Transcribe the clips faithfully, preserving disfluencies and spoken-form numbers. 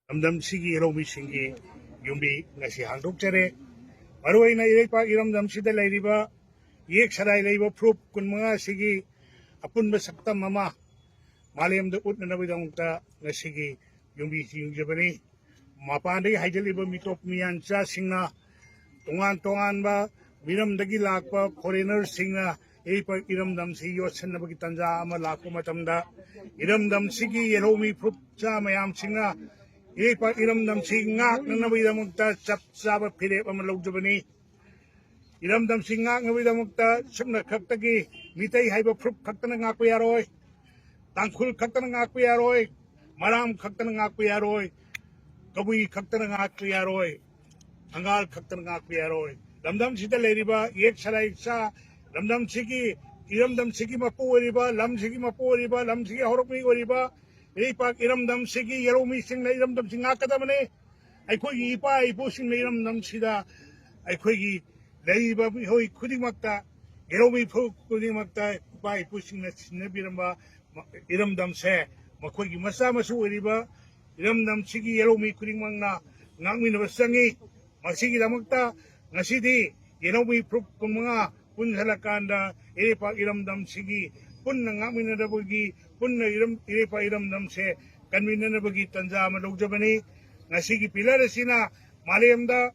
ꯂꯝꯗꯝꯁꯤꯒꯤ ꯏꯔꯧꯃꯤꯁꯤꯡꯒꯤ ꯌꯨꯝꯕꯤ ꯉꯁꯤ ꯍꯥꯡꯗꯣꯛꯆꯔꯦ꯫ ꯃꯔꯨꯑꯣꯏꯅ ꯏꯔꯩꯄꯥꯛ ꯏꯔꯝꯗꯝꯁꯤꯗ ꯂꯩꯔꯤꯕ ꯏꯌꯦꯛ ꯁꯂꯥꯏ ꯂꯩꯕ ꯐꯨꯔꯨꯞ ꯀꯨꯟꯃꯉꯥ ꯑꯁꯤꯒꯤ ꯑꯄꯨꯟꯕ ꯁꯛꯇꯝ ꯑꯃ ꯃꯥꯂꯦꯝꯗ ꯎꯠꯅꯅꯕꯒꯤꯗꯃꯛꯇ ꯉꯁꯤꯒꯤ ꯌꯨꯝꯕꯤꯁꯤ ꯌꯨꯡꯖꯕꯅꯤ꯫ ꯃꯄꯥꯟꯗꯒꯤ ꯍꯥꯏꯖꯤꯜꯂꯤꯕ ꯃꯤꯇꯣꯞ ꯃꯤꯌꯥꯟꯆꯥꯁꯤꯡꯅ, ꯇꯣꯉꯥꯟ ꯇꯣꯉꯥꯟꯕ ꯃꯤꯔꯝꯗꯒꯤ ꯂꯥꯛꯄ ꯐꯣꯔꯦꯅꯔꯁꯤꯡꯅ ꯏꯔꯩꯄꯥꯛ ꯏꯔꯝꯗꯝꯁꯤ ꯌꯣꯠꯁꯤꯟꯅꯕꯒꯤ ꯇꯥꯟꯖꯥ ꯑꯃ ꯂꯥꯛꯄ ꯃꯇꯝꯗ, ꯏꯔꯝꯗꯝꯁꯤꯒꯤ ꯌꯦꯜꯍꯧꯃꯤ ꯐꯨꯔꯨꯞꯆꯥ ꯃꯌꯥꯝꯁꯤꯡꯅ ꯏꯔꯩꯄꯥꯛ ꯏꯔꯝꯗꯝꯁꯤ ꯉꯥꯛꯅꯅꯕꯒꯤꯗꯃꯛꯇ ꯆꯞ ꯆꯥꯕ ꯐꯤꯔꯦꯞ ꯑꯃ ꯂꯧꯖꯕꯅꯤ꯫ ꯏꯔꯝꯗꯝꯁꯤ ꯉꯥꯛꯅꯕꯒꯤꯗꯃꯛꯇ ꯁꯨꯞꯅ ꯈꯛꯇꯒꯤ ꯃꯤꯇꯩ ꯍꯥꯏꯕ ꯐꯨꯔꯨꯞ ꯈꯛꯇꯅ ꯉꯥꯛꯄ ꯌꯥꯔꯣꯏ, ꯇꯥꯡꯈꯨꯜ ꯈꯛꯇꯅ ꯉꯥꯛꯄ ꯌꯥꯔꯣꯏ, ꯃꯔꯥꯝ ꯈꯛꯇꯅ ꯉꯥꯛꯄ ꯌꯥꯔꯣꯏ, ꯀꯕꯨꯏ ꯈꯛꯇꯅ ꯉꯥꯛꯄ ꯌꯥꯔꯣꯏ, ꯊꯪꯒꯥꯜ ꯈꯛꯇꯅ ꯉꯥꯛꯄ ꯌꯥꯔꯣꯏ꯫ ꯂꯝꯗꯝꯁꯤꯗ ꯂꯩꯔꯤꯕ ꯏꯌꯦꯛ ꯁꯂꯥꯏꯆꯥ, ꯂꯝꯗꯝꯁꯤꯒꯤ, ꯏꯔꯝꯗꯝꯁꯤꯒꯤ ꯃꯄꯨ ꯑꯣꯏꯔꯤꯕ, ꯂꯝꯁꯤꯒꯤ ꯃꯄꯨ ꯑꯣꯏꯔꯤꯕ, ꯂꯝꯁꯤꯒꯤ ꯍꯧꯔꯛꯃꯤ ꯑꯣꯏꯔꯤꯕ ꯏꯔꯩꯄꯥꯛ ꯏꯔꯝꯗꯝꯁꯤꯒꯤ ꯌꯦꯜꯍꯧꯃꯤꯁꯤꯡꯅ ꯏꯔꯝꯗꯝꯁꯤ ꯉꯥꯛꯀꯗꯕꯅꯤ꯫ ꯑꯩꯈꯣꯏꯒꯤ ꯏꯄꯥ ꯏꯄꯨꯁꯤꯡꯅ ꯏꯔꯝꯗꯝꯁꯤꯗ ꯑꯩꯈꯣꯏꯒꯤ ꯂꯩꯔꯤꯕ ꯃꯤꯑꯣꯏ ꯈꯨꯗꯤꯡꯃꯛꯇ, ꯌꯦꯜꯍꯧꯃꯤ ꯐꯨꯔꯨꯞ ꯈꯨꯗꯤꯡꯃꯛꯇ ꯏꯄꯥ ꯏꯄꯨꯁꯤꯡꯅ ꯁꯤꯟꯅꯕꯤꯔꯝꯕ ꯏꯔꯝꯗꯝꯁꯦ, ꯃꯈꯣꯏꯒꯤ ꯃꯆꯥ ꯃꯁꯨ ꯑꯣꯏꯔꯤꯕ ꯏꯔꯝꯗꯝꯁꯤꯒꯤ ꯌꯦꯜꯍꯧꯃꯤ ꯈꯨꯗꯤꯡꯃꯛꯅ ꯉꯥꯛꯃꯤꯟꯅꯕ ꯆꯪꯉꯤ꯫ ꯃꯁꯤꯒꯤꯗꯃꯛꯇ ꯉꯁꯤꯗꯤ ꯌꯦꯜꯍꯧꯃꯤ ꯐꯨꯔꯨꯞ ꯀꯨꯟꯃꯉꯥ ꯄꯨꯟꯁꯤꯜꯂꯀꯥꯟꯗ ꯏꯔꯩꯄꯥꯛ ꯏꯔꯝꯗꯝꯁꯤꯒꯤ ꯄꯨꯟꯅ ꯉꯥꯛꯃꯤꯟꯅꯅꯕꯒꯤ, ꯄꯨꯟꯅ ꯏꯔꯝ-, ꯏꯔꯩꯄꯥꯛ ꯏꯔꯝꯗꯝꯁꯦ ꯀꯟꯃꯤꯟꯅꯅꯕꯒꯤ ꯇꯥꯟꯖꯥ ꯑꯃ ꯂꯧꯖꯕꯅꯤ꯫ ꯉꯁꯤꯒꯤ ꯄꯤꯂꯔ ꯑꯁꯤꯅ ꯃꯥꯂꯦꯝꯗ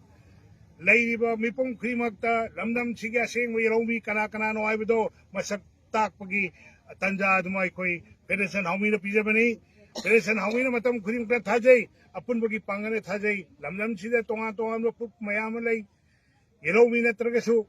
ꯂꯩꯔꯤꯕ ꯃꯤꯄꯨꯝ ꯈꯨꯗꯤꯡꯃꯛꯇ ꯂꯝꯗꯝꯁꯤꯒꯤ ꯑꯁꯦꯡꯕ ꯌꯦꯜꯍꯧꯃꯤ ꯀꯅꯥ ꯀꯅꯥꯅꯣ ꯍꯥꯏꯕꯗꯣ ꯃꯁꯛ ꯇꯥꯛꯄꯒꯤ ꯇꯥꯟꯖꯥ ꯑꯗꯨꯃ ꯑꯩꯈꯣꯏ ꯐꯦꯗꯔꯦꯁꯟ ꯍꯥꯎꯃꯤꯗ ꯄꯤꯖꯕꯅꯤ꯫ ꯐꯦꯗꯔꯦꯁꯟ ꯍꯥꯎꯃꯤꯅ ꯃꯇꯝ ꯈꯨꯗꯤꯡꯃꯛꯇ ꯊꯥꯖꯩ, ꯑꯄꯨꯟꯕꯒꯤ ꯄꯥꯡꯒꯜꯅ ꯊꯥꯖꯩ꯫ ꯂꯝꯗꯝꯁꯤꯗ ꯇꯣꯉꯥꯟ ꯇꯣꯉꯥꯟꯕ ꯐꯨꯔꯨꯞ ꯃꯌꯥꯝ ꯑꯃ ꯂꯩ꯫ ꯌꯦꯜꯍꯧꯃꯤ ꯅꯠꯇ꯭ꯔꯒꯁꯨ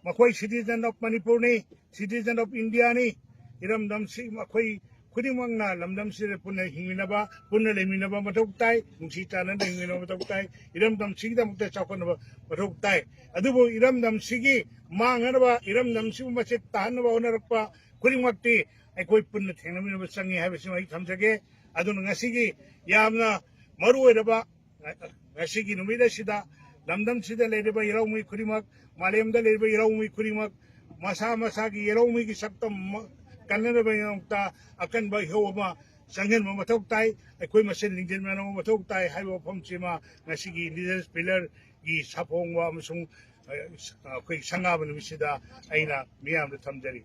ꯃꯈꯣꯏ citizen of ꯃꯅꯤꯄꯨꯔꯅꯤ, citizen of ꯏꯟꯗꯤꯌꯥꯅꯤ꯫ ꯏꯔꯝꯗꯝꯁꯤ ꯃꯈꯣꯏ ꯈꯨꯗꯤꯡꯃꯛꯅ ꯂꯝꯗꯝꯁꯤꯗ ꯄꯨꯟꯅ ꯍꯤꯡꯃꯤꯟꯅꯕ, ꯄꯨꯟꯅ ꯂꯩꯃꯤꯟꯅꯕ ꯃꯊꯧ ꯇꯥꯏ, ꯅꯨꯡꯁꯤ ꯆꯥꯟꯅꯅ ꯍꯤꯡꯃꯤꯟꯅꯕ ꯃꯊꯧ ꯇꯥꯏ, ꯏꯔꯝꯗꯝꯁꯤꯒꯤꯗꯃꯛꯇ ꯆꯥꯎꯈꯠꯅꯕ ꯃꯊꯧ ꯇꯥꯏ꯫ ꯑꯗꯨꯕꯨ ꯏꯔꯝꯗꯝꯁꯤꯒꯤ ꯃꯥꯡꯅꯅꯕ, ꯏꯔꯝꯗꯝꯁꯤꯕꯨ ꯃꯆꯦꯠ ꯇꯥꯍꯟꯅꯕ ꯍꯣꯠꯅꯔꯛꯄ ꯈꯨꯗꯤꯡꯃꯛꯇꯤ ꯑꯩꯈꯣꯏ ꯄꯨꯟꯅ ꯊꯦꯡꯅꯃꯤꯟꯅꯕ ꯆꯪꯉꯤ ꯍꯥꯏꯕꯁꯤꯃ ꯑꯩ ꯊꯝꯖꯒꯦ꯫ ꯑꯗꯨꯅ ꯉꯁꯤꯒꯤ ꯌꯥꯝꯅ ꯃꯔꯨ ꯑꯣꯏꯔꯕ ꯉꯁꯤꯒꯤ ꯅꯨꯃꯤꯠ ꯑꯁꯤꯗ ꯂꯝꯗꯝꯁꯤꯗ ꯂꯩꯔꯤꯕ ꯌꯦꯜꯍꯧꯃꯤ ꯈꯨꯗꯤꯡꯃꯛ, ꯃꯥꯂꯦꯝꯗ ꯂꯩꯔꯤꯕ ꯌꯦꯜꯍꯧꯃꯤ ꯈꯨꯗꯤꯡꯃꯛ ꯃꯁꯥ ꯃꯁꯥꯒꯤ ꯌꯦꯜꯍꯧꯃꯤꯒꯤ ꯁꯛꯇꯝ ꯀꯟꯅꯅꯕꯒꯤꯗꯃꯛꯇ ꯑꯀꯟꯕ ꯏꯍꯧ ꯑꯃ ꯆꯪꯍꯟꯕ ꯃꯊꯧ ꯇꯥꯏ꯫ ꯑꯩꯈꯣꯏ ꯃꯁꯦꯟ ꯂꯤꯡꯖꯦꯜ ꯃꯥꯟꯅꯕ ꯃꯊꯧ ꯇꯥꯏ ꯍꯥꯏꯕ ꯋꯥꯐꯝꯁꯤꯃ ꯉꯁꯤꯒꯤ Leaders Pillarꯒꯤ ꯁꯥꯐꯣꯡꯕ ꯑꯃꯁꯨꯡ, ꯑ, ꯑꯩꯈꯣꯏ ꯁꯪꯒꯥꯕ ꯅꯨꯃꯤꯠꯁꯤꯗ ꯑꯩꯅ ꯃꯤꯌꯥꯝꯗ ꯊꯝꯖꯔꯤ꯫